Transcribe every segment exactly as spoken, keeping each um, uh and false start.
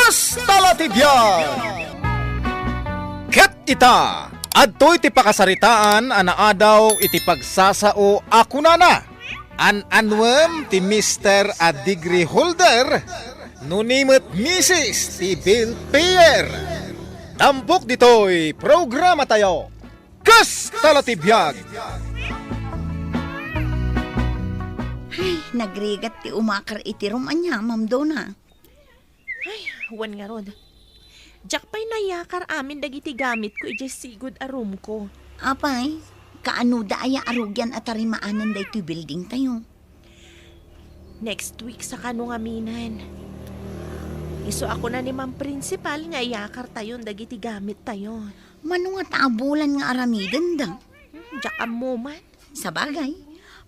Kasta la ti biag! Ket ita, adtoy ti pakasaritaan a naadaw iti pagsasao a kunana, an-anuem ti Mister a degree holder, no ni met Misis ti bill payer. Tampok ditoy programatayo. Kasta la ti biag! Ay, nagrigat ti umakar iti room ania, Ma'am Dona. Ay, wen ngarud. Diak pay nayakar amin dagiti gamitko idiay sigud a roomko. Apay, kaano da aya a rugian a tarimaanen daytoy buildingtayo? Next week sa kano ngaminen. Isu a kuna ni Ma'am Principal nga iyakartayon dagiti gamittayo. Mano nga ta abulan nga aramidenda? Hmm, diak ammo man. Sabagay,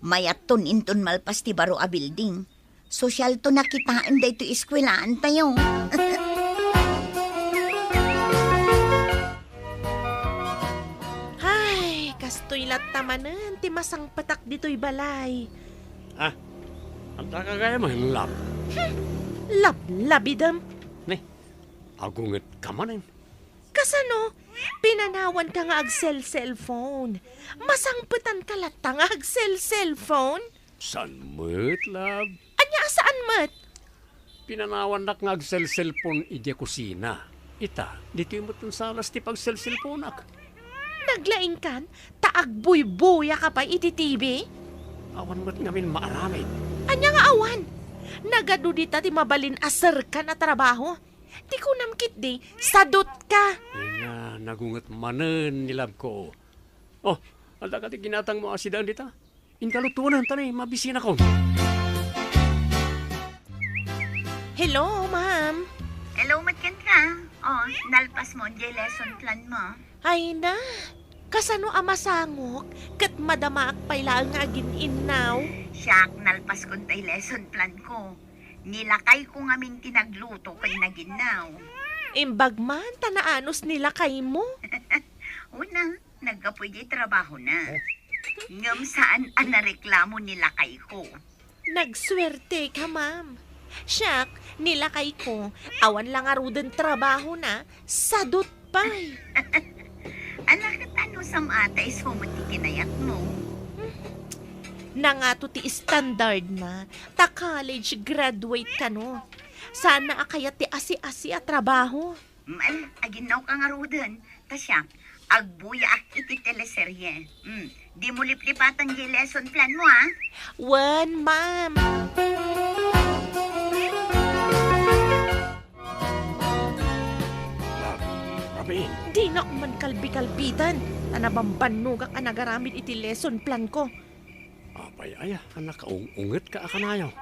mayatton inton malpas ti baro a building. Sosyalto na kitaen daytoy eskwelaantayo. Ay, kastoy latta manen ti masangpetak ditoy balay. Ah, adda ka gayam, Lab? Hmm, lablabidem. Ne, agunget ka manen. Kasano? Pinanawanka nga agsel-cellphone. Masangpetanka latta nga agsel-cellphone? Saan met, Lab? Ania a saan met? Pinanawannak nga agsel-cellphone idiay kusina. Ita, ditoy met ti salas ti pagsel-cellphoneak. Naglaingkan, ta agbuybuya ka pay iti T V? Awan met ngamin maaramid. Ania nga awan? Nagadu dita ti mabalin a serkan a trabaho. Ti kunam ketdi, sadut ka. Ania, nagunget manen ni Lab ko. Oh, adda kadi ginatangmo a sidaen dita? Inka lutuenan ta ni mabisinakon. Hello, ma'am. Hello, met kenka. Oh, nalpasmo diay lesson planmo? Ay na, kasano a masangok ket madamaak pay laeng nga agin-innaw? Siak, nalpaskon tay lesson planko. Ni lakayko ngamin ti nagluto ken naginnaw. Imbag man ta naanus ni lakaymo. Una, naggapu idiay trabahona. Ngem saan a nareklamo ni lakayko. Nagsuerteka, ma'am. Siak, ni lakayko, awan la ngaruden trabahona, sadut pay. Ala, ket anusam a ta isu met ti kinayatmo? Nangato ti standardna ta college graduate kano. Saanna a kayat ti asi-asi a trabaho. Mm, ala, aginnawka ngaruden. Ta siak, agbuyaak iti teleserye. Mm, dimo liplipatan diay lesson planmo, a? Wen, ma'am. Ma'am, Robin. Dinak man kalbi-kalbitan, ta nabambannogak a nagaramid iti lesson planko. Apay aya a nakaung-ungetka a kanayo?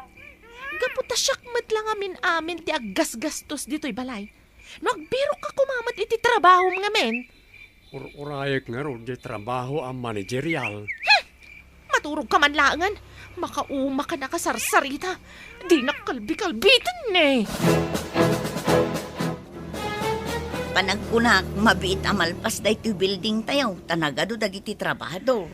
Gapu ta siak met la ngamin-amin ti aggasgastos ditoy balay. No agbirokka koma met iti trabahom ngamin. Ur-urayek ngarud diay trabaho a managerial. Hmm! Maturogka man laengen. Makaumaka a nakasarsarita. Dinak kalbi-kalbiten ne. Panagkunak, mabiit a malpas daytoy buildingtayo, ta nagadu dagiti trabahador.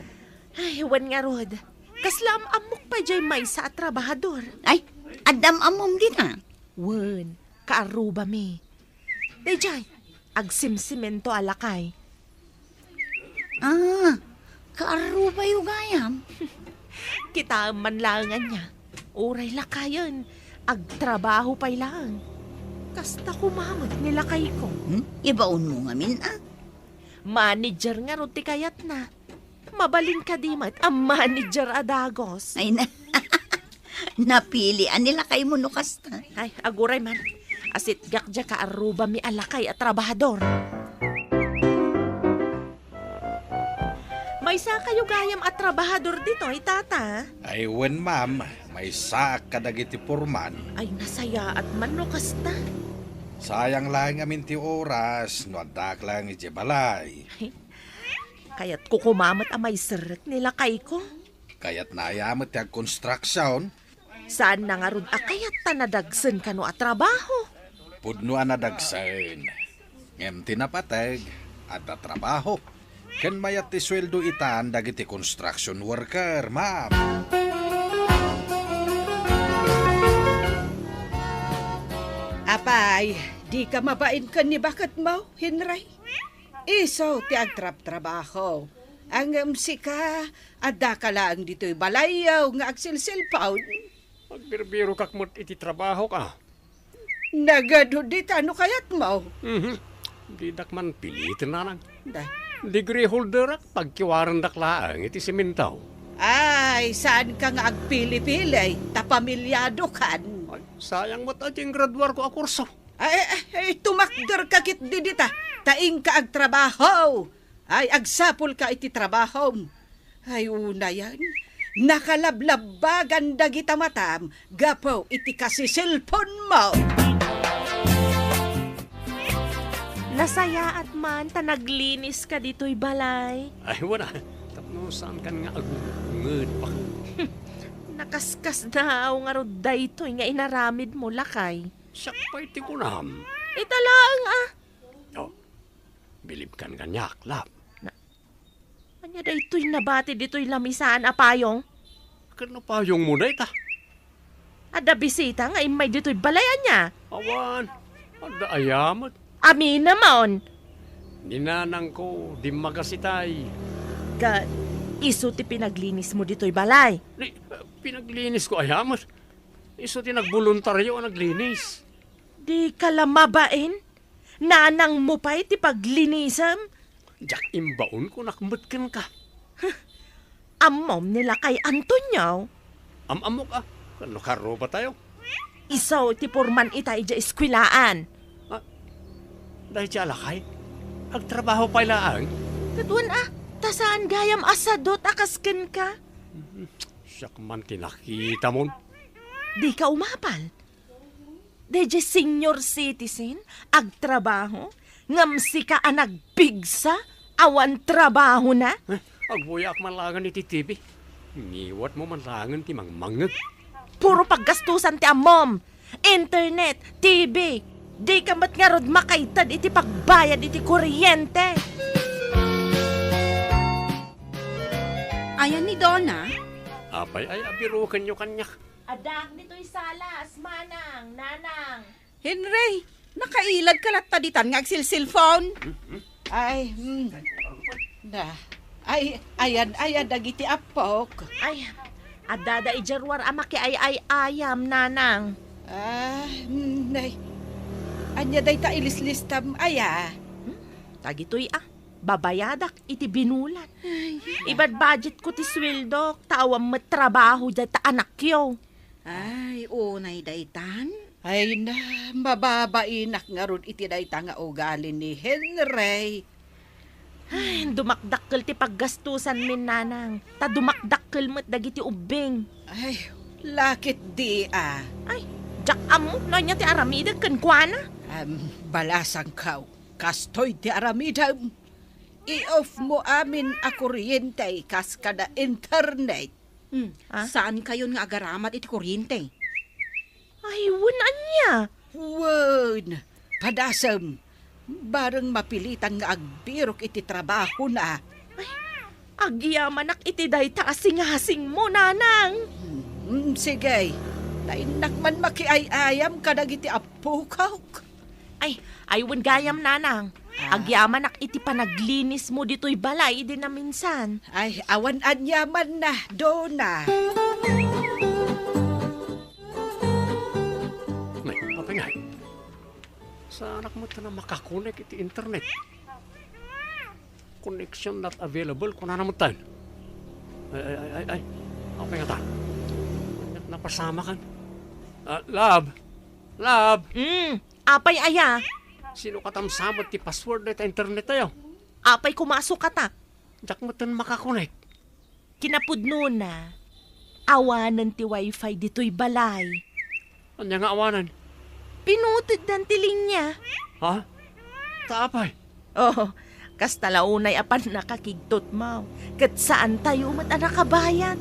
Ay, wen ngarud. Kasla am-ammok pay diay maysa a trabahador. Ay, adda am-ammom dita? Wen, kaarrubami. Daydiay, agsimsimento a lakay. Ah, kaarrubayo gayam? Kitaem man laeng ania. Uray lakayen, agtrabaho pay laeng. Kasta koma met ni lakayko. Hmm? Ibaonmo ngamin, a? Manager ngarud ti kayatna. Mabalin kadi met a manager a dagos. Ay na. Napilian ni lakaymo no kasta. Ay, aguray man. Asitgak diay kaarrubami a lakay a trabahador. Maysakayo gayam a trabahador ditoy, tata? Ay, wen, ma'am. Maysaak kadagiti porman. Ay, nasayaat man no kasta. Sayang laeng amin ti oras no addaak laeng idiay balay. Ay, kayatko koma met a maiserrek ni lakayko. Kayatna aya met ti agkonstruksion? Saanna ngarud a kayat ta nadagsen kano a trabaho. Pudno a nadagsen. Ngem ti napateg, adda trabaho. Ken mayat ti sueldo itan dagiti construction worker, ma'am. Pay, dika mabain ken ni baketmo, Henry? Isu ti agtrabtrabaho. Ngem sika, addaka laeng ditoy balayyo nga agsilsilpon. Agbirbirokak met iti trabahok a. Nagadu dita no kayatmo. Mhm. Didak man piliten, nanang. Da. Degree holderak, pagkiwarendak laeng iti semento. Ay, saanka nga agpili-pili, ta pamiliadokan. Ay, sayang met a diay graduarko a kurso. Ay, ay, ay, tumakderka ketdi dita, ta inka agtrabaho. Ay, agsapulka iti trabahom. Ay, unayen, nakalablabbagan dagita matam gapu iti kasisilponmo. Nasayaat man ta nagliniska ditoy balay. Ay, wen a. Tapno saankan nga agunged, baka. Nakaskasdaaw ngarud daytoy nga inaramidmo, lakay. Siak pay ti kunam. Ita laeng a. Oh, bilibkan kaniak, love. Na, ania daytoy nabati ditoy lamisaan a payong? Ket no payongmo dayta? Adda bisita nga immay ditoy balay, ania? Awan, adda aya met. Aminemon. Ni nanangko, dimmagas itay. Ket isu ti pinaglinismo ditoy balay? Ni, pinaglinisko aya met. Isu ti nagboluntario a naglinis. Dika la mabain? Nanangmo pay ti paglinisem? Diak imbaon, kunak met kenka. Ammom ni lakay Antonio? Am-ammok a, ken no karrubatayo. Isu ti purman ita idiay eskuelaan. Ah, daydiay a lakay? Agtrabaho pay laeng? Ket wen a, ta saan gayam a sadut a kas kenka. Mhm. Siak man ti nakitamon. Dika umapal? Daydiay senior citizen, agtrabaho, ngem sika a nagpigsa, awan trabahona? Eh, agbuyaak man laengen iti T V. Ngiwatmo man laengen ti mangmangngeg. Puro paggastusan ti ammom. Internet, T V, dika met ngarud makaited iti pagbayad iti kuryente. Ayan ni Donna? Apay ay abirukenyo kaniak? Addaak ditoy sala, manang, nanang. Henry, nakailadka latta ditan nga agsilsilpon? Ay, mm. Na. Ay, ayan, ayan, dagiti appok. Ay, addada idiay ruar a makiay-ay-ayam, nanang. Ah, mm, nay. Ania dayta ilislistam, aya? Hmm? Dagitoy, ah. Babayadak iti binulan. Ay. Ibadbudgetko ti sueldok, ta awan met trabaho dayta anakyo. Ay, unay daytan? Ay na, mababainak ngarud iti dayta nga ugali ni Henry. Ay, dumakdakkel ti paggastusanmin, nanang. Ta dumakdakkel met dagiti ubbing. Ay, lakit di, ah. Ay, diak ammo no ania ti aramidek kenkuana. Am, balasangko. Kastoy ti aramidem. I-off mo amin a kuryente kas kada internet. Hmm, Ah? Saankayon nga agaramat iti kuryente? Ay, wen ania? Wen, padasem. Bareng mapilitan nga agbirok iti trabahona. Ay, agyamanak iti dayta a singasingmo, nanang. Hmm, sige. Ta innak man makiay-ayam kadagiti appokok. Ay, ay, wen gayam, nanang. Ah. Agyamanak iti panaglinismo ditoy balay idi naminsan. Ay, awan aniamanna, Donna. Nay, apay ngay? Saanak met a makakonek iti internet? Connection not available, kunana met tayo. Ay, ay, ay, ay, ay. Apay ngata? Napasamakan. Ah, love. Love. Hmm, apay aya? Sino katam sa met ti password dayta internet tayo? Apay koma a sukatak? Diak met makakonek. Kinapudnona, awanen ti wifi ditoy balay. Ania nga awanen? Pinuteddan ti linya. Ha? Ta apay? Oh, kasta la unay a pannakakigtutmo. Ket saantayo met a nakabayad.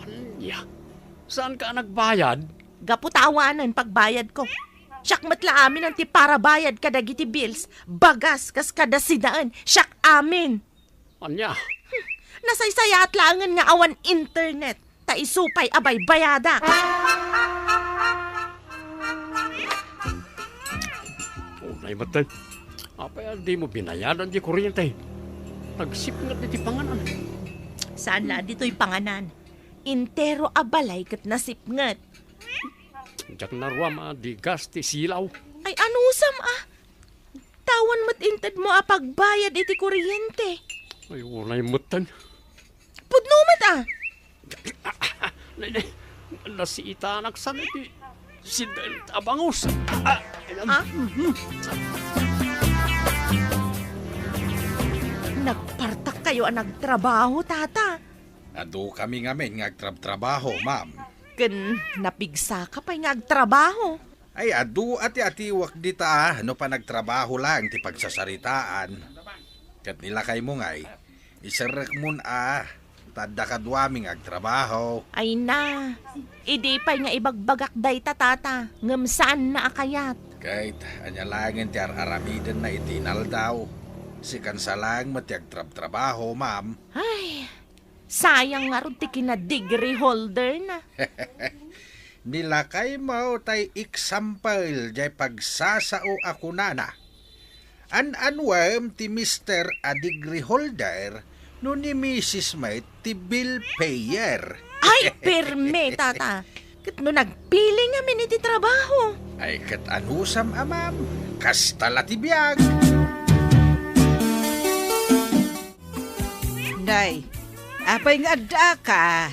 Ania? Saanka a nagbayad? Gapu ta awanen pagbayadko. Siak met la amin ti parabayad kadagiti bills, bagas kas kada sidaen, siak amin. Ania? Nasaysayaat laengen nga awan internet, ta isu pay a baybayadak. Ay, metten. Apay a dimo binayadan ti kuryente? Nagsipnget iti panganan. Saan la ditoy panganan? Entero a balay ket nasipnget. Diak naruam a di gas ti silaw. Ay, anusam a? Tawan met intedmo a pagbayad iti kuryente. Ay, unay metten. Pudno met a. Nay, nay, nasiitanak sa iti sidel a bangus. Ah, ah. Ah? Nagpartak kayo a nagtrabaho, tata. Adu kami ngamin nga agtrabtrabaho, ma'am. Ken napigsa ka pay nga agtrabaho. Ay, adu a ti atiwak dita, no panagtrabaho lang ti pagsasaritaan. Ket nilakaymo ngay, iserrekmon a, ta adda kaduami nga agtrabaho. Ay na, idi pay nga ibagbagak dayta, tata, ngem saan na a kayat. Ket ania laengen ti ar-aramidenna iti inaldaw? Sikan sa laeng met ti agtrabtrabaho, ma'am. Ay, sayang ngarud ti kina-degree holder na. Nilakaymo tay example jay pagsasao a kunana, "An-anuem ti mister a degree holder no ni misis met ti bill payer?" Ay, pirme, tata. Ket no nagpili ngamin iti trabaho? Ay, ket anusam a, ma'am, kasta la ti biag. Nay, apay nga adda ka?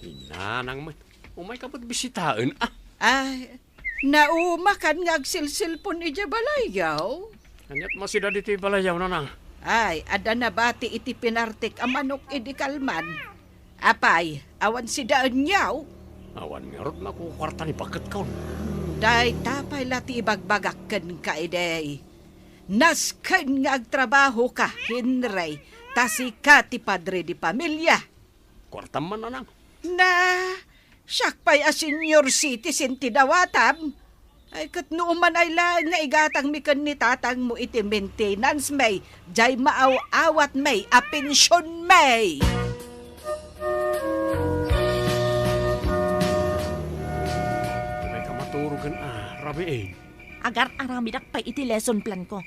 Inanang met. Umay ka met bisitaen, ah. Ay, naumakan nga agsilsilpon idiay balayyo. Aniat masida ditoy balayyo, nanang? Ay, adda nabati iti pinartik a manok idi kalman. Apay, awan sidaenyo? Awan ngarud makukuarta ni baketkon. Dayta pay la ti ibagbagak kenka idi. Nasken nga agtrabaho ka, Henry, ta sika ti padre di pamilia. Kuartam man, nanang. Na, siak pay a senior citizen ti dawatam. Ay, ket no umanay laeng nga igatangmi ken ni tatangmo iti maintenance mi, jay maaw-awatmi a pensionmi. Dika maturogen a, rabiin. Agar-aramidak pay iti lesson plan ko.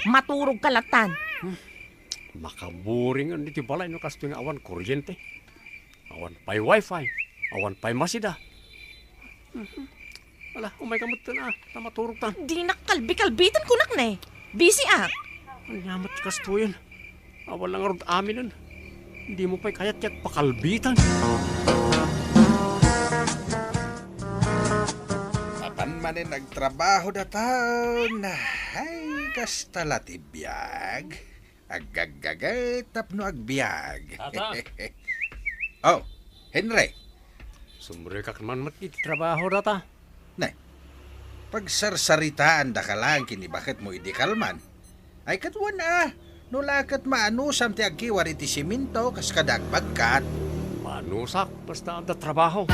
Maturog ka latan. Hmm. Makaboringen iti balay no kastoy nga awan kuryente. Awan pay wifi. Awan pay masida. Mhm. Ala, umay ka met ken, ah, ta maturogtan. Dinak kalbi-kalbiten kunak ne. Busy ak. Ania met kastoyen? Awan la ngarud aminen. Dimo pay kayat ti agpakalbitan. Apan manen agtrabaho datan. Ay, kasta la ti biag. Aggaggaget tapno agbiag. Tata. Oh, Henry. Sumrekak man met iti trabaho data. Ne, pagsarsaritaandaka laeng ken ni baketmo idi kalman. Ay, ket wen a, no la ket maanusam ti agkiwar iti siminto kas kada agbagkat. Maanusak, basta adda trabaho.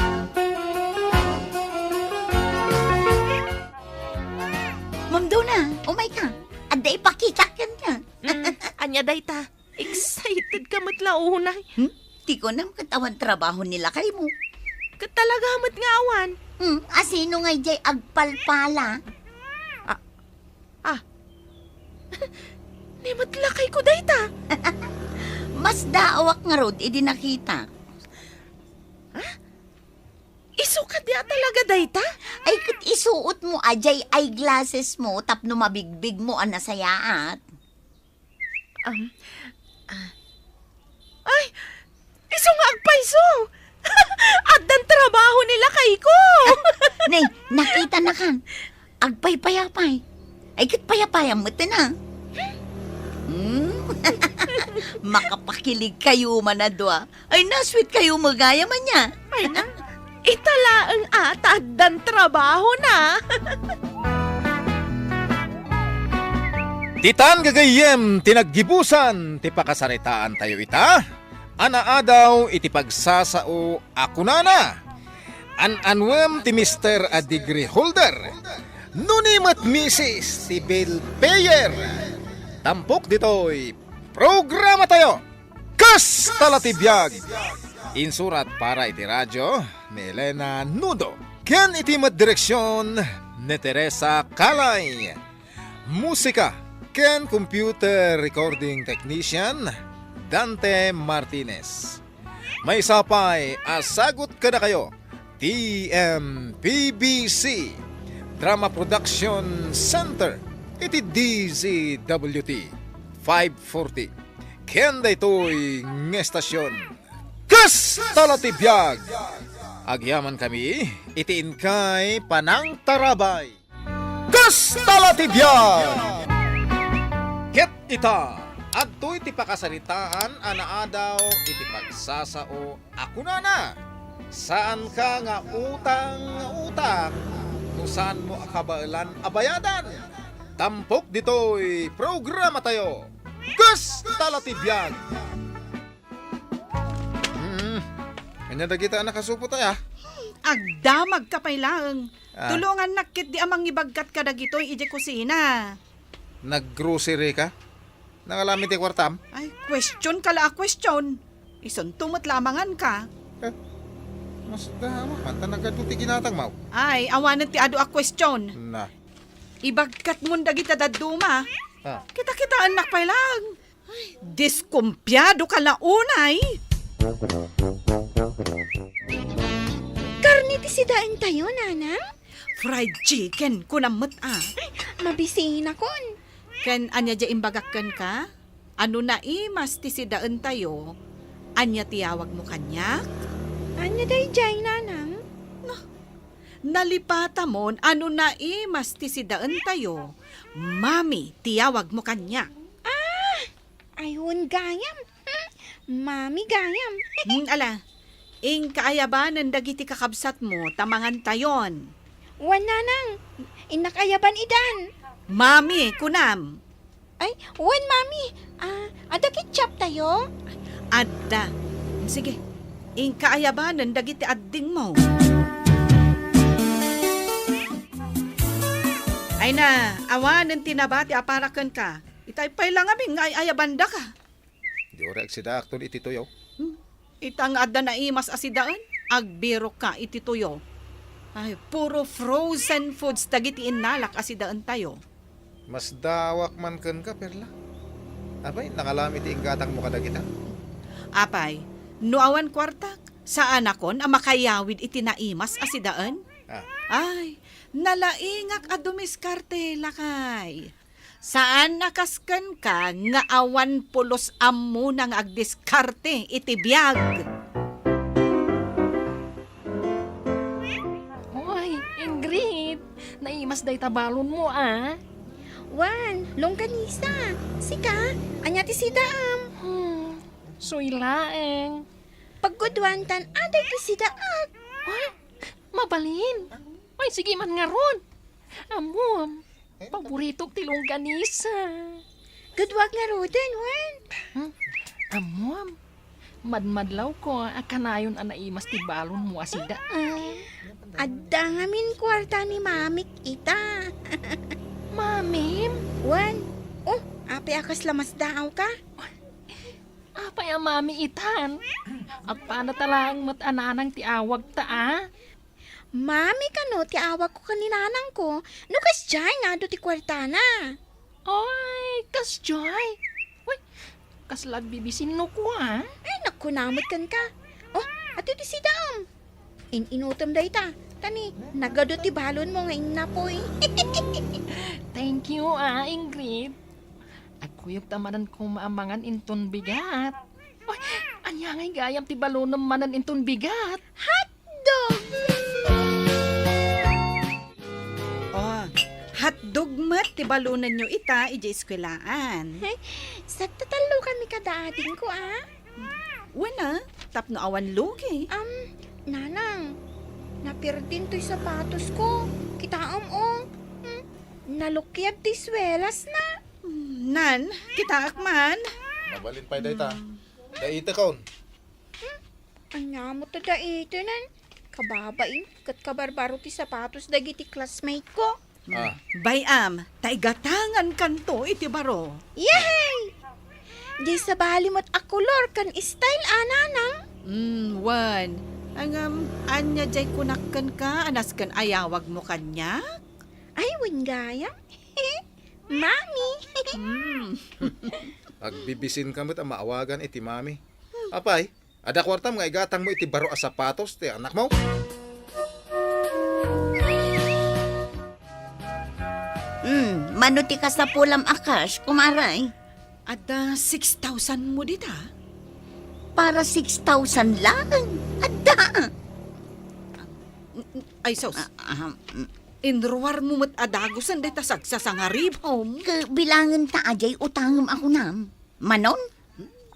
Ma'am Dona, umay ka. Adda ipakitak kenka. Mm, ania dayta? Excited ka met la unay. Hmm? Ti kunam ket awan trabaho ni lakaymo. Ket talaga met nga awan. Hmm, asino ngay jay agpalpala? Ah, ah. Ni met lakayko dayta. Masdaawak ngarud idi nakita. Ah? Isu kadi a talaga dayta? Ay, ket isuotmo a jay eyeglasses mo tapno mabigbigmo a nasayaat. Um, ah. Ay! Isu nga agpayso! Addan trabaho ni lakayko! Ne, nakitanakan. Agpaypayapay. Ay, ket payapayam met, a. Hmm? Makapakilig kayo man a dua. Ay, na-sweet kayo magayam ania. Ay na, ita laeng a ta addan trabaho na. Ditan gagayyem ti naggibusan ti pakasaritaantayo ita a naadaw iti pagsasao a kunana, "An-anuem ti mister a degree holder, no ni met misis ti bill payer?" Tampok ditoy programatayo. Kasta la ti biag! Insurat para iti radio ni Elena Nudo ken iti met direksion ni Teresa Calay. Musika ken computer recording technician, Dante Martinez. Maysa pay a sagut kadakayo, T M P B C Drama Production Center iti D Z W T five forty. Ken daytoy nga estasyon, Kasta la ti biag! Agyamankami iti inkay panangtarabay. Kasta la ti biag! Ket ita, adtoy ti pakasaritaan a naadaw iti pagsasao a kunana, "Saanka nga utang nga utang no saanmo a kabaelan a bayadan." Tampok ditoy programatayo, Kasta la ti biag! Mm. Ania dagita a nakasupot aya? Agdamagka pay laeng. Ah. Tulongannak ketdi a mangibagkat kadagitoy idiay kusina. Nag-grocery ka? Nangalami ti kuartam? Ay, question ka la a question. Isunto met la a manganka. Eh, masdaawak man ta nagadu ti ginatangmo. Ay, awanen ti adu a question. Na. Ibagkatmon dagita dadduma. Ah. Kita-kitaennak pay laeng. Ay, diskumpiado ka la unay. Karne ti sidaentayo, nanang? Fried chicken, kunam met a. Ay, mabisinakon. Ken ania diay imbagak kenka? A no naimas ti sidaentayo, ania ti yawagmo kaniak? Ania daydiay, nanang? No, nalipatamon a no naimas ti sidaentayo, Mami ti yawagmo kaniak. Ah! Ay, wen gayam. Hmm, Mami gayam. Hmm, ala, inka ayabanen dagiti kakabsatmo ta mangantayon. Wen, nanang, innak ayaban idan. Mami, kunam. Ay, wen, Mami. Ah, adda ketchuptayo? Adda. Sige, inka ayabanen dagiti addingmo. Ay na, awanen ti nabati a para kenka. Itay pay la ngamin nga ay-ayabandaka. Di uray agsidaakton iti tuyo. Hmm. Ita nga adda naimas a sidaen, agbirokka iti tuyo. Ay, puro frozen foods dagiti innalak a sidaentayo. Masdaawak man kenka, Perla. Apay, nangalami ti inggatangmo kadagita? Apay, no awan kuartak, saanakon a makayawid iti naimas a sidaen? Ah. Ay, nalaingak a dumiskarte, lakay. Saan a kas kenka nga awan pulos ammona nga agdiskarte iti biag. Oy, Ingrid, naimas dayta balonmo, a? Wen, longganisa. Sika, ania ti sidaem? Hmm, suy laeng. Pagguduan tan aday ti sidaek. Ah, mabalin. Ay, sige man ngarud. Ammom, paboritok ti longganisa. Gaduak ngaruden, wen. Hmm? Ammom, madmadlawko a kanayon a naimas ti balonmo a sidaen. Adda ngamin kuarta ni mamik ita. Mamim? Wen. Oh, apay a kasla masdaawka? Apay a mami itan? Apay a talaang met a nanang ti awagta, a? Mami kano ti awagko ken ni nanangko no kasdiay nga adu ti kuartana. Ay, kasdiay? Uy, kasla agbibisin no kua? Ay, nagkuna met kenka. Oh, adu ti sidaem. In-inutem dayta, ta ni nagadu ti balonmo nga innapoy. Thank you, a, Ingrid. Agkuyogta manen koma a mangan inton bigat. Ay, ania ngay gayam ti balonem manen inton bigat? Hotdog! Oh, hotdog met ti balonenyo ita idiay eskuelaan. Sagtatallo kami kada adingko, a. Wen a, tapno awan lugi. Am, nanang, napirdin toy sapatosko. Kitaem, o. Hmm, nalukiad ti suelasna. Hmm, nan, kitaak man. Mabalin pay dayta. Hmm. Daitekon. Hmm, ania met ti daitenen? Kababain ket kabarbaro ti sapatos dagiti classmate ko. Ah. Bay-am, ta igatangankanto iti baro. Yehey! Diay sabali met a kolor ken style a, nanang. Mm, wen. Ngem, ania diay kunak kenka a nasken ayawagmo kaniak? Ay, wen gayam. Mami! Hmm. Agbibisin ka met a maawagan iti mami. Apay, adda kuartam nga igatangmo iti baro a sapatos ti anakmo? Hmm, mano ti kasapulam a cash, kumare? Adda six thousand mo dita? Para six thousand laeng? Adda! Ay, sus. Ah, ah, mm. Inruarmo met a dagusen dayta sagsasangaribhom. Ket bilangenta a diay utangem a kunam. Manon?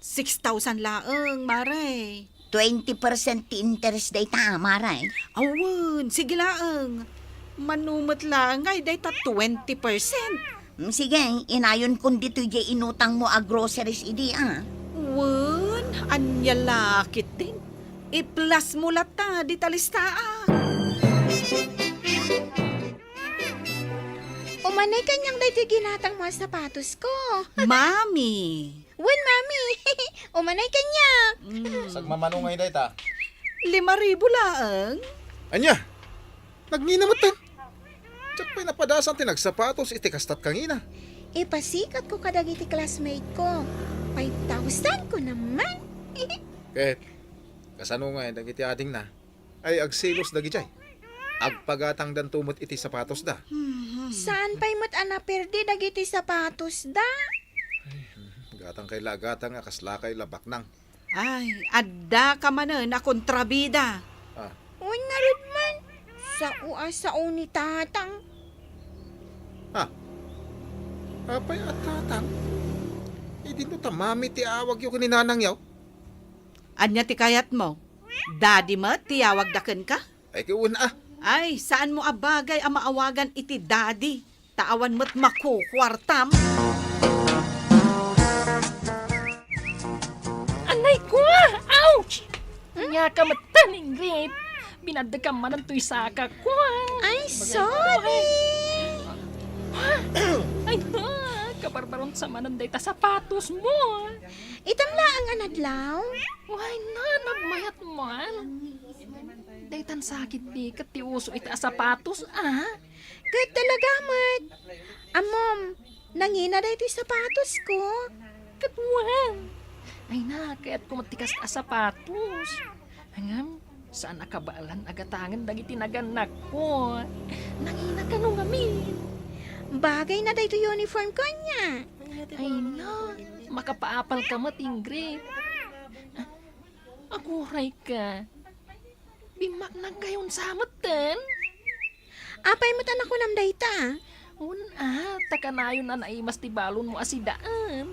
Six thousand laeng, mare. Twenty percent ti interest dayta, mare. Awen, sige laeng. Mano met laeng ay dayta twenty percent. Mm, sige, inayonkon ditoy diay inutangmo a groceries idi, a. Wen, ania la ketdin? I-plus mo latta dita lista, a. Umanay kaniak daytoy ginatangmo a sapatosko. Mami! Wen, Mami! Umanay kaniak! Mm. Sagmamano ngay dayta? Lima ribu laeng. Ania? Nagngina met, a? Diak pay napadasan ti nagsapatos iti kastat kangina. Ipasikatko kadagiti classmate ko. Five thousand ko naman. Ket, kasano ngay dagiti adingna? Ay, agselos dagidiay. Agpagatangdanto met iti sapatosda. Saan pay met a naperdi dagiti sapatosda? Gatangkay la a gatang a kaslakay la baknang. Ay, addaka manen a kontrabida. Ah. Wen ngarud man, sao a sao ni Tatang. Ah. Apay a Tatang? Idinto ta Mami ti awagyo ken ni Nanangyo? Ania ti kayatmo? Daddy met ti awagda kenka? Ay, ket wen, a. Ay, saanmo a bagay a maawagan iti daddy, ta awan met makukuartam. Anay ko! Ouch! Ania ka metten, Ingrid? Binaddekam manen toy sakako. Ay, sorry! Ay, na, kabarbaron sa manen dayta sapatosmo. Itam laeng a nadlaw? Ay, na, nagmayat man. Daytan sakit di ket ti uso iti a sapatos, a? Ket talaga met. Ammom, nangina daytoy sapatosko. Ket wen. Ay na, kayatko met ti kasta a sapatos. Ngem, saan a kabaelan a gatangen dagiti nagannakko. Nangina kano ngamin. Bagay na daytoy uniform ko, ania? Ay na, makapaapal ka met, Ingrid. Aguray ka. Bimmaknang kayon sa metten? Apay met a nakunam dayta? Wen a, ta kanayon a naimas ti balonmo a sidaen.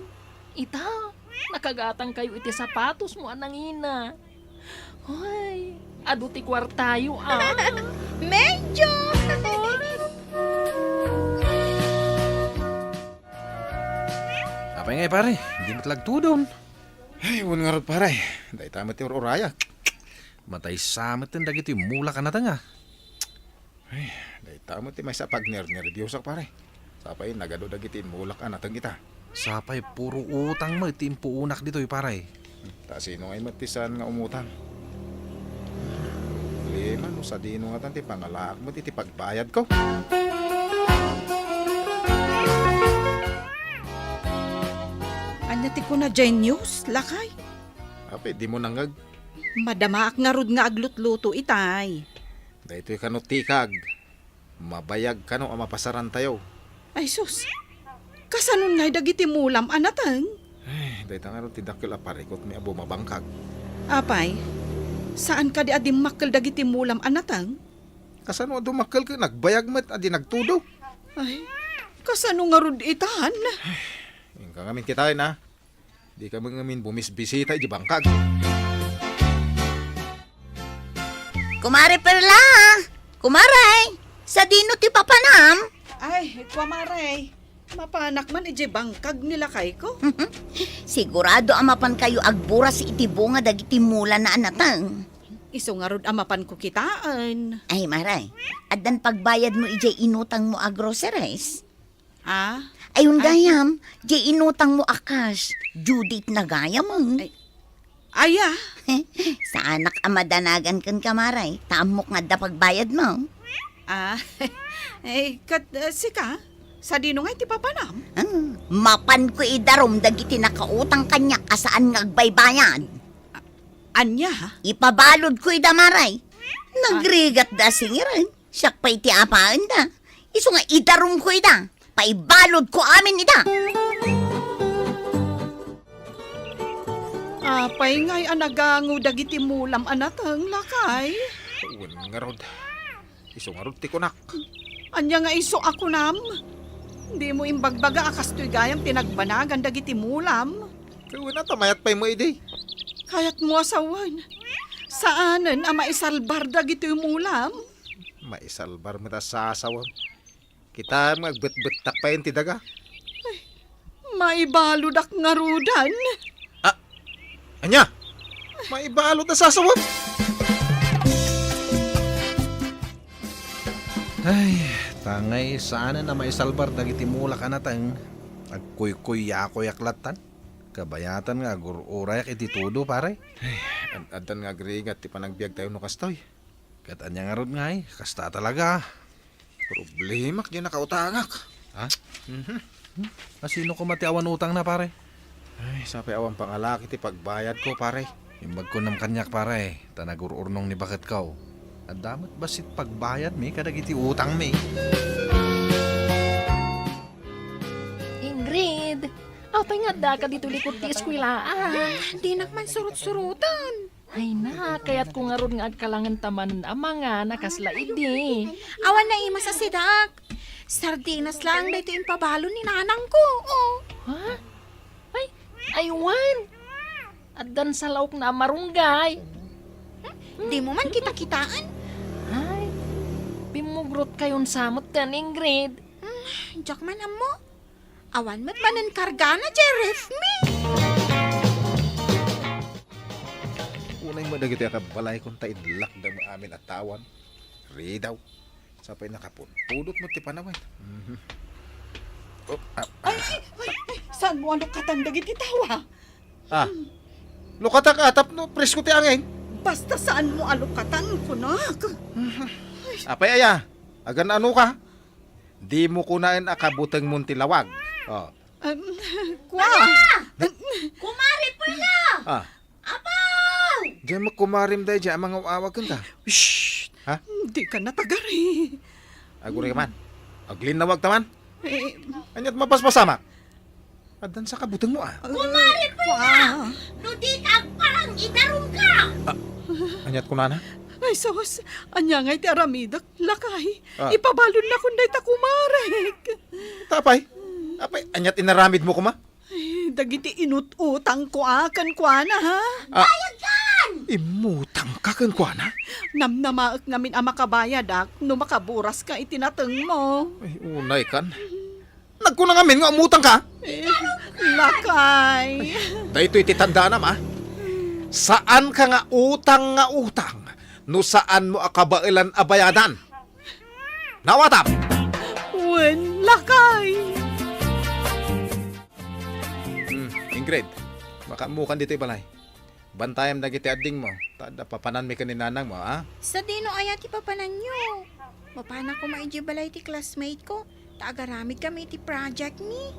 Ita, nakagatang kayo iti sapatosmo a nangina. Hoy, adu ti kuartayo, a. Medyo! Apay ngay, pare? Di met lagtudon. Ay, wen ngarud, pare. Dayta met ti ur-urayak. Matay sa met dagiti mulak a nateng, a. Ay, dayta met ti maysa a pagnernerbiosak, pare. Sapay nagadu dagiti mulak a nateng ita. Sapay puro utang met ti impuunak ditoy, pare. Ta sino ngay met ti saan nga umutang? Problema no sadino ngatan ti pangalaak met iti pagbayadko. Ania ti kuna diay news, lakay? Apay, dimo nangngeg? Madamaak ngarud nga aglutluto itay. Daytoy kano tikag, mabayag kano a mapasarantayo. Ay sus, kasanon ngay dagiti mulam a nateng? Ay, dayta ngarud ti dakkel a parikutmi a bumabangkag. Apay, saan kadi a dimmakkel dagiti mulam a nateng? Kasano a dumakkel ket nagbayag met a di nagtudo? Ay, kasano ngarud itan? Inka ngamin kitaen, a. Dika met ngamin bumisbisita iti bangkag. Kumare Perla! Kumare! Sadino ti papanam? Ay, kumare. Mapanak man iti bangkag ni lakayko. Sigurado a mapankayo agburas iti bunga dagiti mulana a nateng. Isu ngarud a mapanko kitaen. Ay, mare, addan pagbayadmo idiay inutangmo a groceries? Ah? Ay, ay, gayam, diay inutangmo a cash, due date na gayam, eh. Ay, aya? Saanak a madanagan kenka, mare, ta ammok nga adda pagbayadmo. Ah, eh, ket, eh, sika? Sadino nga iti papanam? Hmm, mapanko idarum dagiti nakautang kaniak a saan nga agbaybayad. A-, ania? Ipabaludko ida, Mare. Nagrigatda a singiren. Siak pay ti apaenda. Isu nga idarumko ida. Paibaludko amin ida. Apay ngay a nagango dagiti mulam a nateng, lakay? Wen ngarud. Isu ngarud ti kunak. Ania nga isu a kunam? Dimo imbagbaga a kastoy gayam ti nagbanagan dagiti mulam. Wen, ata mayat pay mo idi. Kayatmo a sawen. Saanen a maisalbar dagiti mulam. Maisalbar met a sasawem. Kitaem nga agbetbettak pay ti daga. Maibaludak ngarudan. Ah, ania? Maibalud a sasawem. Ay, tangay saanen a maisalbar dagiti mulak a nateng. Agkuykuyakoyak lattan. Kabayatan nga agur-urayak iti tudo, pare. Ay, ad-, addan nga agrigat ti panagbiagtayo no kastoy. Ket ania ngarud ngay, kasta talaga. Problemak diay nakautangak. Ha? Mhm. Hmm? A sino koma ti awan utangna, pare? Ay, sapay awan pangalaki ti pagbayadko, pare. Imbag kunam kaniak, pare, ta nagur-urnong ni baketko. Adda met bassit pagbayadmi kadagiti utangmi. Ingrid, apay nga addaka ditoy likod ti eskuelaan? Dinak man surot-suroten. Ay na, kayatko ngarud nga agkalangen ta manen a mangan a kasla idi. Awan naimas a sidak. Sardinas laeng daytoy impabalon ni nanangko. Oh. Ha? Ay, aywan. Addan salaokna a marunggay. Hmm? Dimo man kita-kitaan? Ay, pimmugrutkayonsa metten, Ingrid. Hmm, diak man ammo. Awan met manen kargana, Jerry, mi! Unay met dagiti akabalaykon ta inlakda met amin a tawan. Ridaw. Sapay nakapunpudot met ti panawen. Mhm. Oh, ah, ah. Ay, ay, ay, ay, saanmo a lukatan dagiti tawa? Ah, lukatak a tapno presko ti angin. Basta saanmo a lukatan, kunak. Mhm. Apay aya, agan-anoka? Dimo kunaen a kabutengmon ti lawag. Oh. Em, kua. Ala! Kumare Perla! Ah. Apaw! Diay met kumarem daydiay a mangaw-awag kenka. Shh! Ha? Dika natagari. Aguray ka man. Aglinnawag ta man. Eh, ania't mapaspasamak? Addan sa kabutengmo, ah. Kumare Perla! Kua. No dika agparang, idarumka! Ah, ania't kunana? Ay, sus! Ania ngay ti aramidek, lakay? Ah. Ipabaludnakon dayta kumarek. Tapay? Apay, ania't inaramidmo koma? Ay, dagiti inut-utangko a kenkuana, ha? Ah. Bayadkan! Immutangka kenkuana? Namnamaek ngamin a makabayadak no makaburaska iti natengmo. Ay, unay kan. Nagkuna ngamin nga umutangka? Eh, lakay. Daytoy ti tandaanam, ah. Saanka nga utang nga utang no saanmo a kabaelan a bayadan. Nawatam! Wen, lakay! Hmm, Ingrid, makaammokan ditoy balay. Bantayam dagiti addingmo, ta adda papananmi ken ni nanangmo, a? Sadino aya ti papananyo? Mapanak koma idiay balay ti classmate ko, ta agaramidkami iti project mi.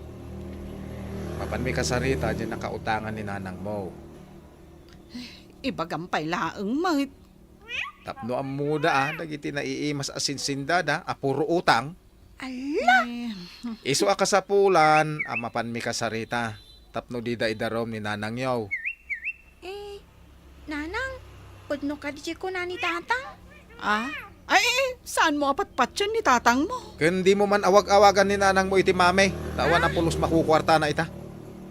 Mapanmi kasarita diay nakautangan ni nanangmo. Ibagam pay laeng met. Tapno ammoda, a, dagiti naiimas a sinsindada a puro utang. Ala! Eh. Isu a kasapulan a mapanmi kasarita tapno dida idarum ni nanangyo. Eh, nanang, pudno kadi ti kuna ni tatang? Ah? Ay, eh, saanmo a patpatien ni tatangmo? Ken dimo man awag-awagan ni nanangmo iti mami, ta awan a pulos makukuartana ita.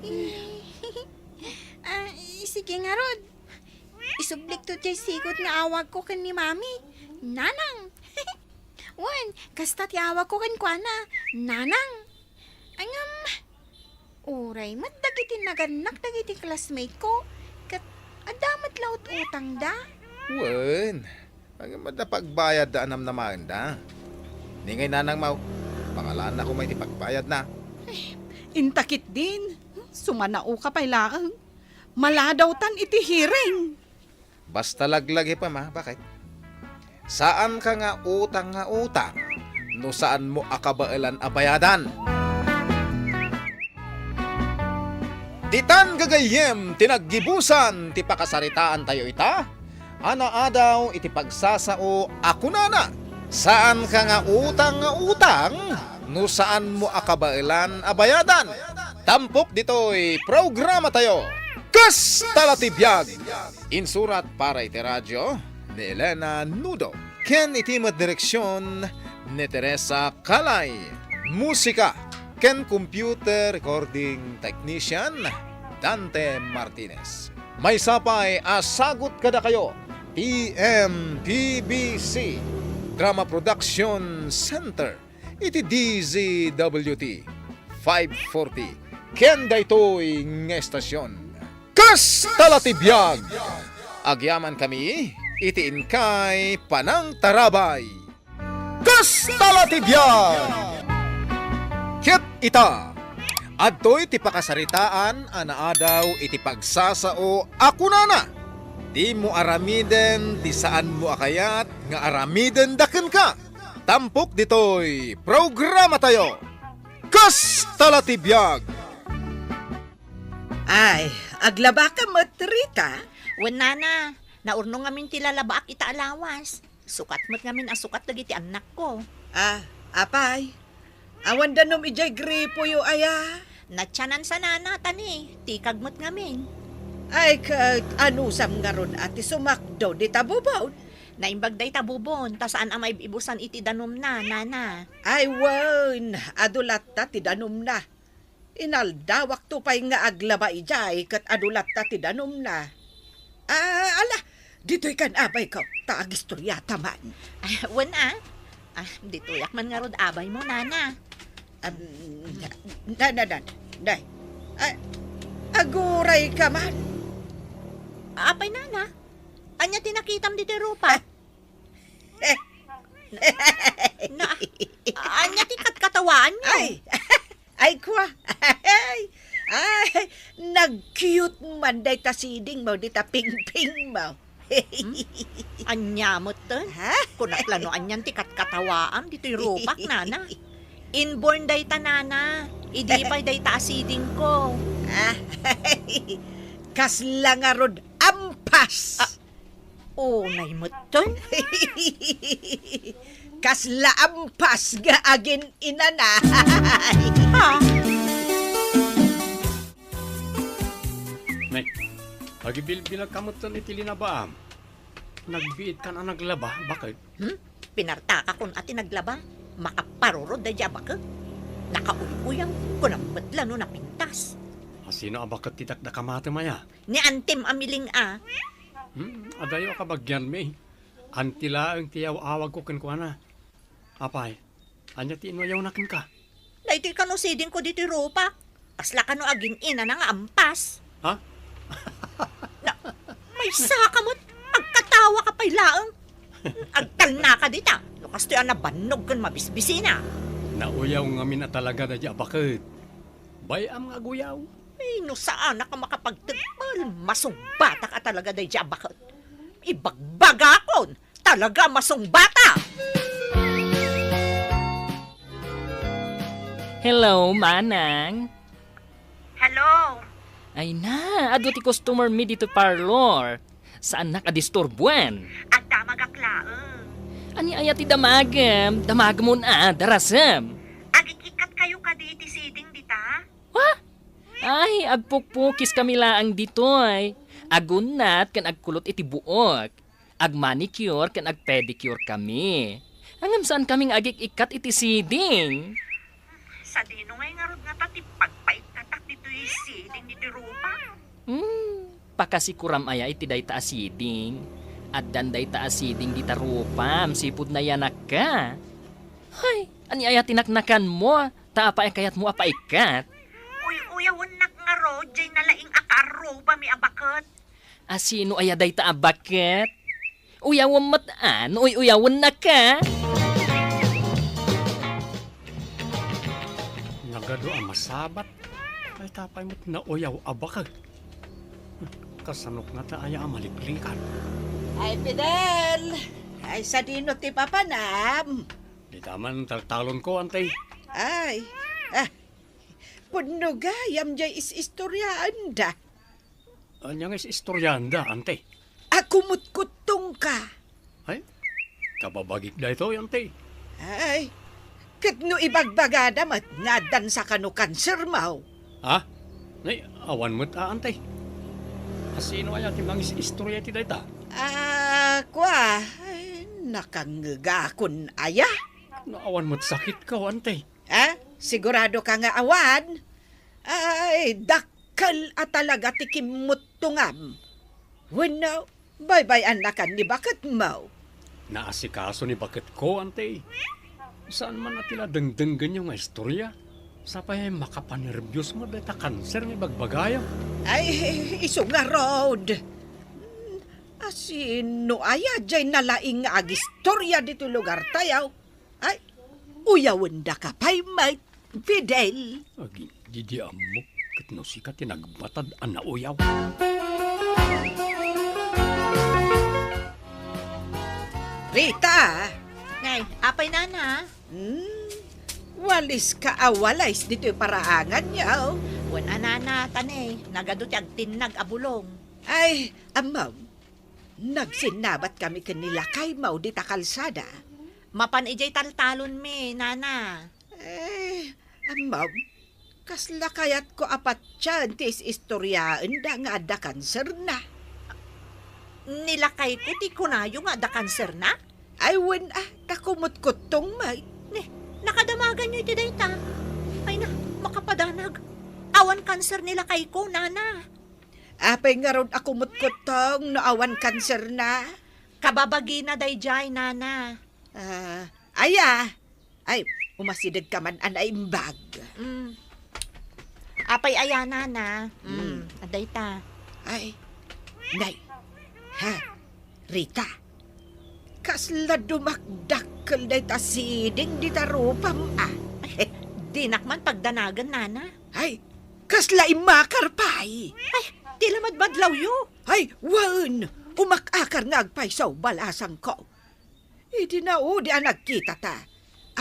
Eh, ah, sige ngarud. Isublikto diay sigud nga awagko ken ni Mami, Nanang. Wen, kasta ti awagko kenkuana, Nanang. Ngem, uray met dagiti nagannak dagiti classmate ko, ket adda met la ut-utangda. Wen, ngem adda pagbayadda a namnamaenda. Ni ngay nanangmo, pangalaanna koma iti pagbayadna. Ay, inta ketdin, sumanaoka pay laeng. Maladawtan iti hearing. Basta laglagipem, a, baket. Saanka nga utang nga utang, no saanmo a kabaelan a bayadan. Ditan gagayyem ti naggibusan ti pakasaritaantayo ita, a naadaw iti pagsasao a kunana, "Saanka nga utang nga utang no saanmo a kabaelan a bayadan." Tampok ditoy programatayo, Kasta la ti biag! Insurat para iti radio ni Elena Nudo ken iti met direksion ni Teresa Calay. Musika ken computer recording technician, Dante Martinez. Maysa pay a sagut kadakayo ti M P B C Drama Production Center iti D Z W T five forty ken daytoy nga estasion. Kasta la ti biag! Agyamankami iti inkay panangtarabay. Kasta la ti biag! Ket ita, adtoy ti pakasaritaan a naadaw iti pagsasao a kunana, "Dimo aramiden ti saanmo a kayat nga aramidenda kenka." Tampok ditoy programatayo, Kasta la ti biag! Ay, aglabaka met, Rita? Wen, nana, naurno ngamin ti lalabaak ita a lawas. Sukat met ngamin a sukat dagiti annakko. Ah, apay? Awan danum idiay gripoyo aya? Natianan sa nana, tani, tikag met ngamin. Ay, ket anusam ngarud a ti sumakdo dita bubon? Naimbag dayta bubon, ta saan a maib-ibusan iti danumna, nana. Ay, wen, adu latta ti danumna. Inaldawakto pay nga aglaba idiay ket adu latta ti danumna. Ah, ala, ditoy kan abayko, ta agistoriata man. Ah, wen a. Ah, ditoyak man ngarud abaymo, nana. Am, na, na, na, na. Ah, aguray ka man. Apay, nana? Ania ti nakitam ditoy rupak? Na, ania ti katkatawaanyo? Ay, ay, kwa. Ay, ay, nag-cute man dayta sidingmo, dita pingpingmo. Hmm? Ania metten? Ha? Kunak la no anian ti katkatawaam ditoy rupak, nana. Inborn dayta, nana. Idi pay dayta a sidingko. Ah, kasla ngarud ampas. Ah, Unay metten? Kasla ampas nga agin-inana. Ha? Nek, agibilbilag ka metten iti linabaam. Nagbiit kan a naglaba, baket? Hmm? Pinartakakon a ti naglaba? Makaparurod daydi a baket? Nakauy-uyaw, kunam met la no napintas. A sino a baket ti dakdakamatem aya? Ni antim a miling a. Hmm, adayo a kabagianmi. Anti laeng ti yaw-awagko kenkuana. Apay, ania ti inuyawna kenka? Daytoy kano sidingko ditoy rupak. Kasla kano agin-inana nga ampas. Ha? Na, maysa ka met, agkatawa ka pay laeng. Agtalna ka dita, no kastoy a nabannog ken mabisbisina. Nauyaw ngamin a talaga daydi a baket. Bay-am nga aguyaw. Ay, no saanak a makapagtedpel, masungbatak a talaga daydi a baket. Ibagbagakon, talaga masungbatak! Hello, Manang. Hello. Ay na, adu ti customer mi dito parlor. Saannak a disturbuan. Agdamagak laeng. Ania aya ti damagem? Damagmon a, darasem. Agik-ikkat kayo kadi iti siding dita? Wa? Ay, agpukpukis kami laeng ditoy. Agunnat ken agkulot iti buok. Agmanicure ken agpedicure kami. Ngem saan kami nga agik-ikkat iti siding. Sadino ngay ngarud ngata ti pagpaikkatak ditoy siding ditoy rupa? Hmm, pakasikuram aya iti dayta a siding? Addan dayta a siding dita rupam, sipud nayanakka. Hay, ania aya ti naknakanmo? Ta apay a kayatmo a paikkat? Uy-uyawennak ngarud, jay nalaing a kaarrubami a baket. A sino aya dayta a baket? Uyawem met a no uy-uyawennaka. Nagadu a masabat. Ay, tapay met nauyaw a baket. Kasanok ngata aya a maliklikan? Ay, Fidel! Ay, sadino ti papanam? Ita man taltalonko, Ante. Ay, ah, pudno gayam jay is-istoriaenda. Ania nga is-istoriaenda, Ante? Akumutkutongka. Ay, kababagik daytoy, Ante. Ay, ket no ibagbagada met nga addan sa kano kansermo. Ha? Nay, awan met a, Ante. Asino aya ti mangis-istoria iti dayta? Ah, kua, ay, nakangngegakon aya? No awan met sakitko, Ante. Ah, sigurado ka nga awan? Ay, dakkel a talaga ti kimmuttongam. Wenno, baybay-annakan ni baketmo? Naasikaso ni baketko, Ante. Saan man a ti nadengdenggenyo nga istoria. Sapay makapanerbios met dayta kanser nga ibagbagayo. Ay, isu ngarud. Hmm, asino aya jay nalaing nga agistoria ditoy lugartayo? Ay, uyawendaka pay met, Fidel. Agin, didi ammok ket no sika ti nagmatad a nauyaw. Rita! Nay, apay, Nana? Hmm, waliska a walis ditoy paraanganyo. Wen a, Nana, ta ne, nagadu ti agtinnag a bulong. Ay, ammom, nagsinnabatkami ken ni lakaymo dita kalsada. Mapan idiay taltalonmi, Nana. Eh, ammom, kasla kayatko a patien ti is-istoriaenda nga adda kanserna. Ni lakayko ti kunayo nga adda kanserna? Ay, wen a, ta kumutkuttong met. Ne, nakadamaganyo iti dayta. Ay na, makapadanag. Awan kanser ni lakayko, Nana. Apay ngarud a kumutkuttong no awan kanserna? Kababagina daydiay, Nana. Ah, aya? Ay, umasidegka man a naimbag. Mm. Apay aya, Nana? Mm, mm. Adda ita. Ay, nay. Ha? Rita, kasla dumakdakkel dayta siding dita rupam, a. Ay, dinak man pagdanagen, Nana. Ay, kasla immakar pay. Ay, ti lamadmadlawyo. Ay, wen, umak-akar nga agpayso, balasangko. Idi naudi a nagkitata,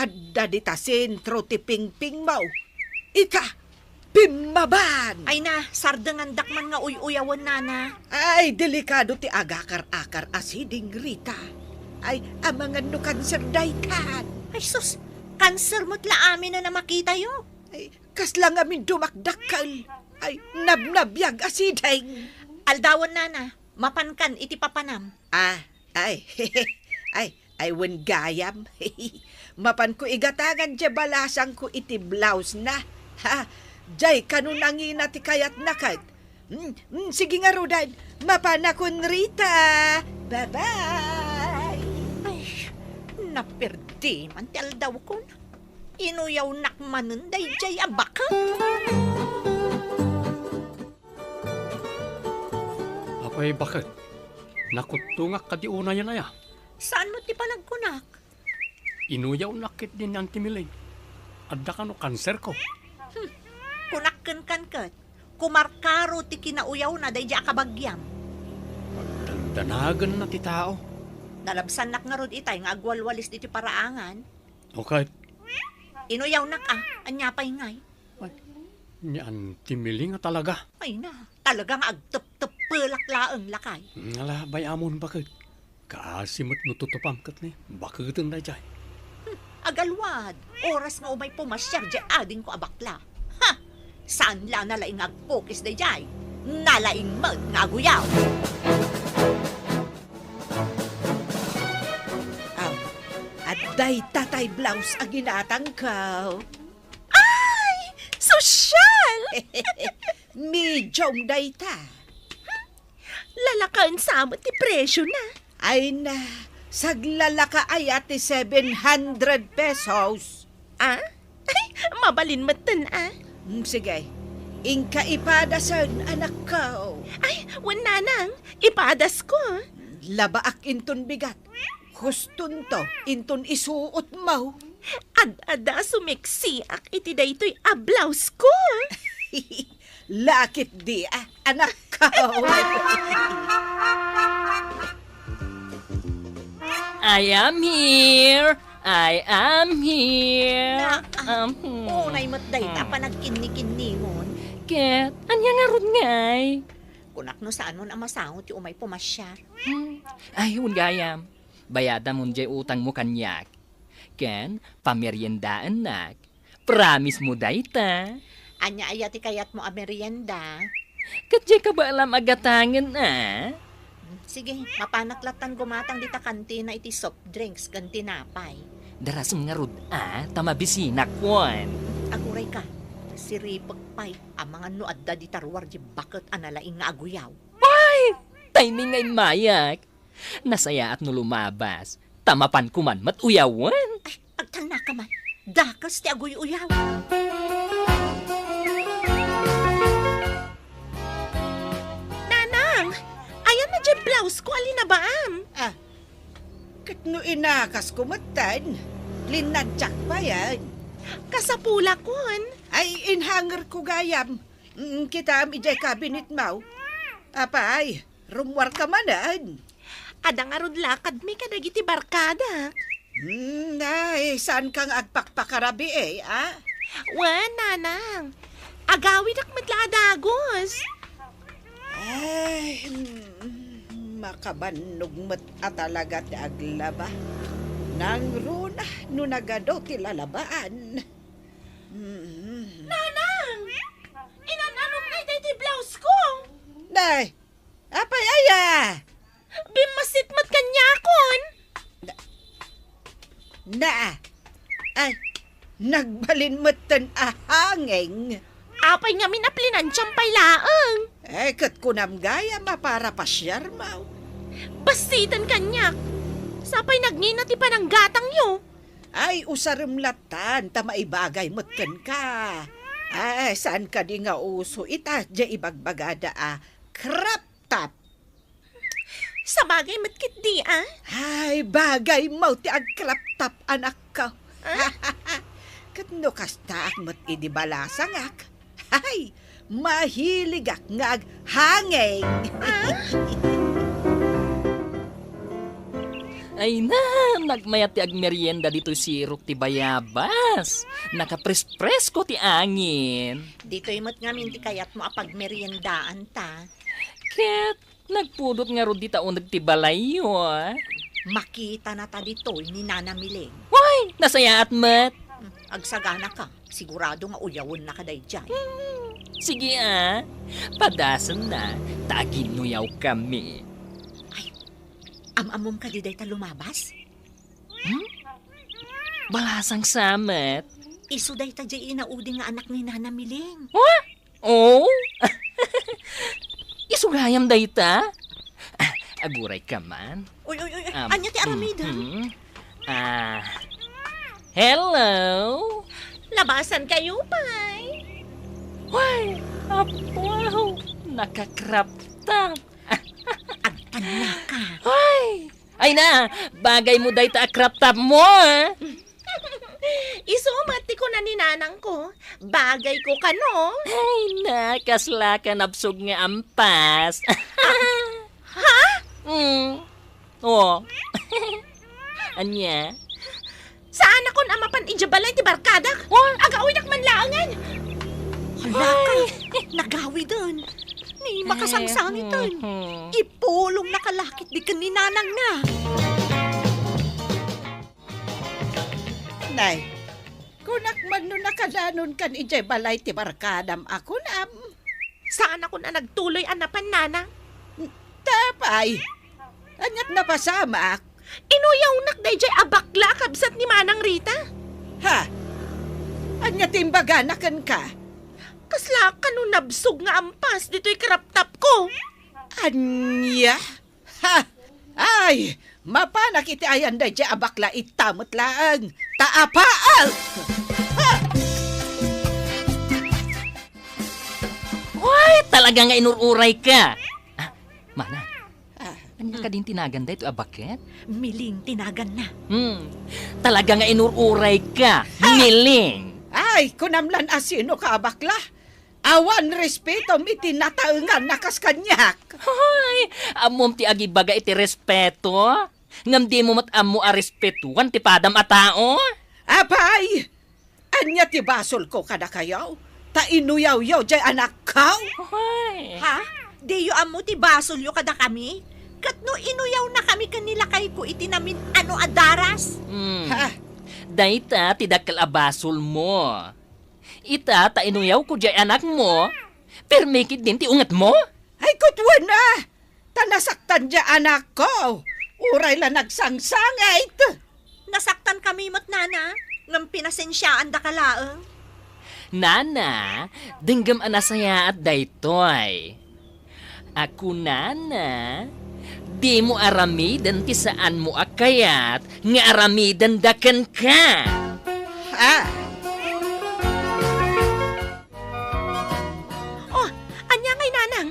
adda dita sentro ti pingpingmo. Ita, pimmaban! Ay na, sardengandak man nga uy-uyawen, Nana. Ay, delikado ti agakar-akar a siding, Rita. Ay, amangan no kanser daytan. Ay sus, kanser met la aminen a makitayo. Ay, kasla ngamin dumakdakkel. Ay, nabnabiag a siding. Aldawen, Nana, mapankan iti papanam. Ah, ay, ay, ay, wen gayam. Mapanko igatangan diay balasangko iti blouse na. Ha? Diay kano nangina ti kayatna ket. Mm, mm, sige ngaruden, mapanakon Rita. Bye-bye. Ay, naperdi man ti aldawkon. Inuyawnak manen daydiay a baket. Apay baket? Nakuttongak kadi unayen aya? Saan met ti panagkunak? Inuyawnak ketdi ni Auntie Miling. Adda kano kanserko. Hmm. Kunak kenkan ket, kumarkaro ti kinauyawna daydiay a kabagiam. Pagdandanagenna ti tao. Nalabsannak ngarud itay nga agwalwalis ditoy paraangan. O ket? Inuyawnak a, ania pay ngay? Ay, ni Auntie Miling a talaga. Ay na, talaga nga agtepteppelak laeng, lakay. Ala, bay-amon baket. Kaasi met no tutupam ket ni, baketen daydiay. Hmm, agalwad, oras nga umay pumasiar diay adingko a bakla. Ha! Saan la nalaing nga agpukis daydiay? Nalaing met nga aguyaw! Aw, adda ita tay blouse a ginatangko. Ay! Sosyal! Medium dayta. Lalakaen sa met ti presyo na. Ay na, saglalaka aya ti seven hundred pesos. Ah? Ay, mabalin metten, ah. Mm, sige. Inka ipadasen, anakko. Ay, wen nanang, ipadasko. Labaak inton bigat. Hustonto, inton isuotmo. Ad-adda a sumeksiak iti daytoy a blouse ko. Lakit di, ah, anakko. I am here. I am here. Na, ah, Um, hmm. Unay met dayta Hmm. panagkinnikinnion. Ket, ania ngarud ngay? Kunak no saanon a masango ti umay pumasiar. Hmm. Ay, wen gayam. Bayadam jay utangmo kaniak. Ken, pameriendaennak. Promise mo dayta. Ania aya ti kayatmo a merienda? Ket jay kabaelam a gatangen, a? Sige, mapanak lattan gumatang dita kantina iti soft drinks ken tinapay. Darasem ngarud, a, ta mabisinak, wen. Aguray ka, siripek pay, amangan no adda dita ruar di baket a nalaing nga aguyaw. Ay! Timing nga immayak. Nasayaat no lumabas, ta mapanko man met uyawen. Ay, agtalnaka man. Dakes ti aguy-uyaw. Nanang, ayan na diay blouse ko a linabaam. Ah, ket no inakasko metten, linnadsiak payen. Kasapulakon. Ay, inhanger ko gayam. Mm, kitaem idiay cabinet mo. Apay, rummuarka manen. Adda ngarud lakadmi kadagiti barkadak. Hmm, ay, saanka nga agpakpakarabii, a? Wen, nanang. Agawidak met la a dagus. Ay, hmm, makabannog met a talaga ti aglaba. Nangruna no nagadu ti lalabaan. Hmm. Nanang! Inan-anom ngay daytoy blouse ko? Nay, apay aya? Bimmasit met kaniakon. Na, na, ay, nagbalin metten a hangeng. Apay ngamin a plinansiam pay laeng? Eh, ket kunam gayam a para pasiarmo. Bassiten kaniak. Sapay nagngina ti pananggatangyo. Ay, usarem lattan ta maibagay met kenka. Ay, saan kadi nga uso ita, diay ibagbagada a crop top? Sabagay met ketdi, a? Ay, bagaymo ti ag-crop top, anakko. Ah? Ket no kastaak met idi balasangak, ay, mahiligak nga aghangeng. Ah? Ay na, nagmayat ti agmerienda ditoy sirok ti bayabas. Nakapres-presko ti angin. Ditoy met ngamin ti kayatmo a pagmeriendaanta. Ket nagpudot ngarud dita uneg ti balayyo, a? Makitanata ditoy ni Nana Miling. Way! Nasayaat met! Hmm, agsaganaka. Sigurado nga uyawennaka daydiay. Hmm, sige, a. Padasenna, ta aginnuyawkami. Ay, am-ammom kadi dayta lumabas? Hmm? Balasang sa met. Isu dayta diay inaudi nga anak ni Nana Miling. Wa? Oh? Isu gayam dayta? Ah, aguray ka man. Uy, uy, uy, uy. Um, ania ti aramidem? Mhm. Ah, hello? Labasan kayo, pay. Way, apo, naka-crop top. Agtannaka. Ay! Ay na, bagay mo dayta a crop top mo, a? Isu met ti kuna ni nanangko, bagay ko kano. Ay na, kasla ka nabsog nga ampas. Ha? Mm. Oh. Ania? Saanakon a mapan idiay balay ti barkadak. Oh? Agawidak man laengen. Hala ka, ay, nagawiden. Ni makasangsangitan. Mhm. Ipulongnaka la ketdi ken ni nanangna. Nay, kunak man no nakadanonkan idiay balay ti barkadam a kunam. Saanakon a nagtuloy a napan, nanang. Tapay, aniat napasamak? Inuyawnak daydiay a bakla a kabsat ni Manang Rita. Ha? Ania ti imbagana kenka? Kasla kano nabsog nga ampas ditoy crop top ko. Ania? Ha! Ay, mapanak iti ayan daydiay a bakla ita met laeng. Ta apaak! Ha! Uy, talaga nga inur-uray ka. Ah, mana? Ah. Ania kadin tinagan daytoy a baket? Miling tinaganna. Hmm. Talaga nga inur-uray ka. Ha! Miling. Ay, kunam lan a sino ka a bakla? Awan respetom iti nataengan a kas kaniak. Hoy, ammom ti agibaga iti respeto? Ngem dimo met ammo a respetoan ti padam a tao? Apay, ania ti basolko kadakayo? Ta inuyawyo diay anakko? Hoy. Ha? Diyo ammo ti basolyo kadakami? Ket no inuyawnakami ken ni lakayko iti namin-ano a daras? Hmm. Ha? Dayta ti dakkel a basolmo. Ita ta inuyawko diay anakmo, permi ketdin ti ungetmo? Ay, kutwen a! Ta nasaktan diay anakko. Uray la nagsangsangit. Nasaktankami met, Nana, ngem pinasensiaandaka laeng. Nana, denggem a nasayaat daytoy. A kunana, dimo aramiden ti saanmo a kayat nga aramidenda kenka. Ha? Oh, ania ngay, Nanang?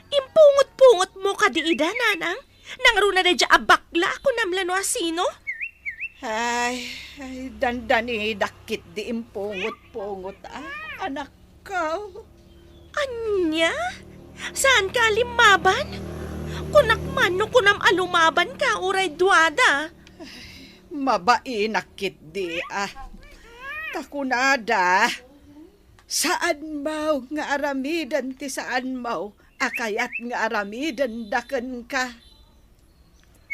Impungot-pungotmo kadi ida, Nanang? Nangruna daydiay a bakla a kunam la no a sino? Ay, ay, dandanidak ketdi impungot-pungot a, anakko. Ania? Saanka a limmaban? Kunak man no kunam a lumabanka uray duada. Mabainak ketdi a. Ta kunada, saanmo nga aramiden ti saanmo a kayat nga aramidenda kenka.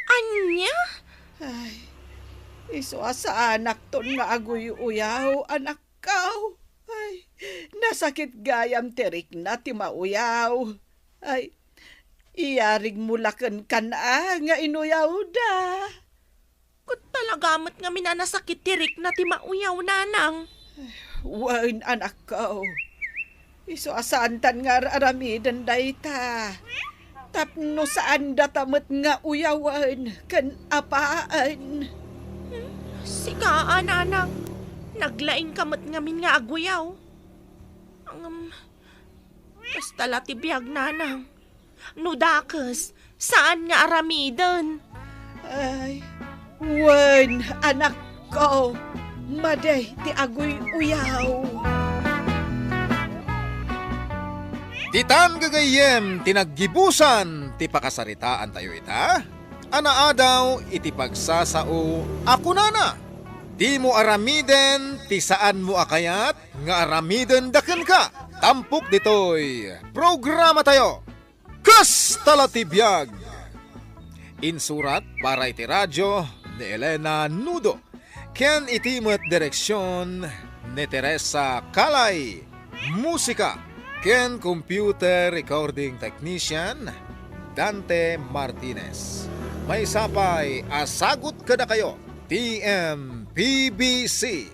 Ania? Ay, isu a saanakton nga aguy-uyaw, anakko. Ay, nasakit gayam ti rikna ti mauyaw. Ay, iyarigmo la kenka a nga inuyawda. Ket talaga met ngamin a nasakit ti rikna ti mauyaw, Nanang. Wen, anakko. Isu a saantan nga ar-aramiden dayta. Tapno saandata met nga uyawen ken apaen. Hmm, sika a, Nanang. Naglaingka met ngamin nga aguyaw. Ngem, kasta la ti biag, Nanang. No dakes, saan nga aramiden? Ay, wen, anakko, madi ti aguy-uyaw. Ditan gagayyem ti naggibusan ti pakasaritaantayo ita a naadaw iti pagsasao a kunana, "Dimo aramiden ti saanmo a kayat nga aramidenda kenka." Tampok ditoy programatayo. Kasta la ti biag. Insurat para iti radio ni Elena Nudo, ken iti met direksion ni Teresa Calay. Musika ken computer recording technician, Dante Martinez. Maysa pay a sagut kadakayo ti M P B C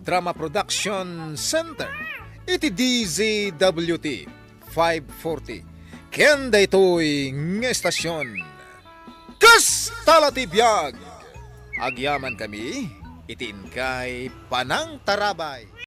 Drama Production Center iti D Z W T five forty. Ken daytoy nga estasion, kasta la ti biag. Agyamankami iti inkay panangtarabay.